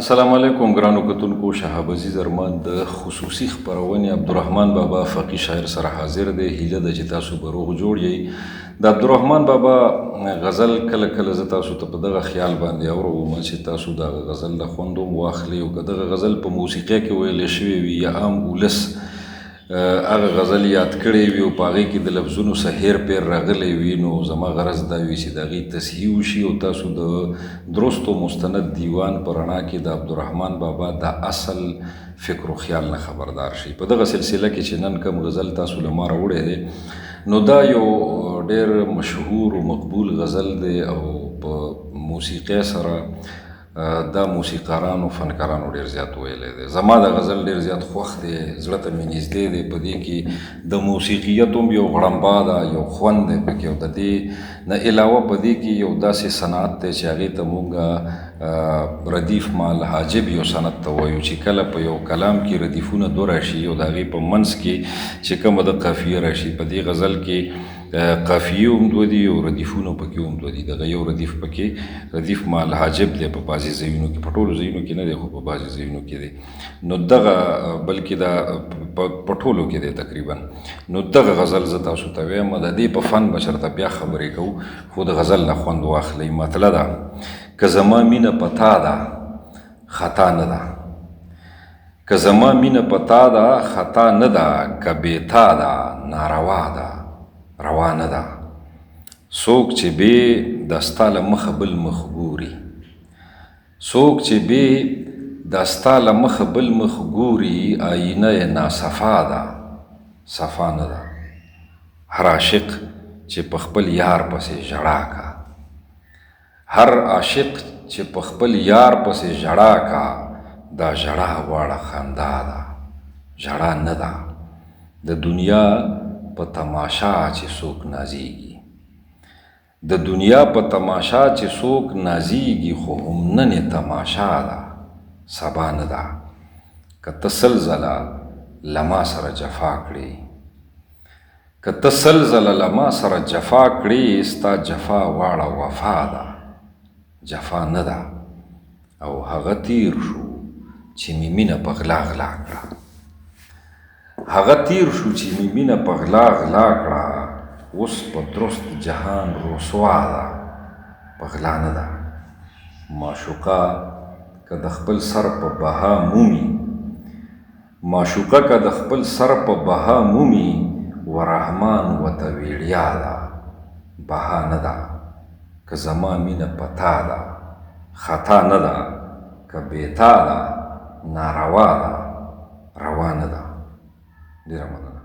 السلام علیکم ګرانو کتونکو، شهاب عزیز ارمان د خصوصي خپرونې عبدالرحمن بابا فقي شاعر سره حاضر دی. هیله ده چې تاسو به روغ جوړ یئ. د عبدالرحمن بابا غزل کله کله زه تاسو ته په دغه خیال باندې اوروم چې تاسو دغه غزل له خوند هم واخلئ، او که دغه غزل په موسیقۍ کې ویلی شوی وي یا عام ولس هغه غزل یاد کړی وي او په هغې کې د لفظونو څه هیر پیر راغلی وي، نو زما غرض دا وي چې د هغې تصحیح وشي او تاسو د درست او مستند دیوان په رڼا کې د عبدالرحمن بابا د اصل فکر و خیال نه خبردار شئ. په دغه سلسله کې چې نن کوم غزل تاسو له ما راوړی دی، نو دا یو ډېر مشهور او مقبول غزل دی او په موسیقۍ سره دا موسیقارانو فنکارانو ډېر زیات ویلی دی. زما دا غزل ډېر زیات خوښ دی، زړه ته مې نږدې دی. په دې کې د موسیقیت هم یو غړمبا ده، یو خوند دی پکې، او د دې نه علاوه په دې کې یو داسې صنعت دی چې هغې ته مونږ ردیف مال حاجب یو صنعت ته وایو، چې کله په یو کلام کې ردیفونه دوه راشي او د هغې په منځ کې چې کومه د قافیه راشي. په دې غزل کې قافیې هم دوه دي او ردیفونه پکې هم دوه دي. دغه یو ردیف پکې ردیف مال حاجب دی په بعضې ځایونو کې، په ټولو ځایونو کې نه دی خو په بعضې ځایونو کې دی. نو دغه بلکې دا په ټولو کې دی تقریبا. نو دغه غزل زه تاسو ته وایم، د دې په فن به چېرته بیا خبرې کوو، خو د غزل نه خوند واخلئ. مطلع ده: که زما مینه په تا ده خطا نه ده، که زما مینه په تا ده خطا نه ده، که بې تا ده ناروا ده روا نه ده. څوک چې بې د ستا له مخه بل مخ ګوري، څوک چې بې د ستا له مخه بل مخ ګوري، آینه یې ناصفا ده صفا نه ده. هر عاشق چې په خپل یار پسې ژړا کا، هر عاشق چې په خپل یار پسې ژړا کا، دا ژړا واړه خندا ده ژړا نه ده. د دنیا په تماشا چې څوک نازیږي، د دنیا په تماشا چې څوک نازیږي، خو هم نن یې تماشا ده سبا نه ده. که ته سل ځله له ما سره جفا کړې، که ته سل ځله له ما سره جفا کړې، ستا جفا واړه وفا ده جفا نه ده. او هغه تیر شو چې مې مینه په غلا غلا کړه، هغه تیر شو چې مې مینه په غلا غلا کړه، اوس په درست جهان رسوا ده په غلا نه ده. معشوقه که د خپل سر په بها مومي، معشوقه که د خپل سر په بها مومي، ورحمان وته ویړیا ده بها نه ده. که زما مینه په تا ده خطا نه ده، که بې تا ده ناروا ده روا نه ده. ډېره مننه.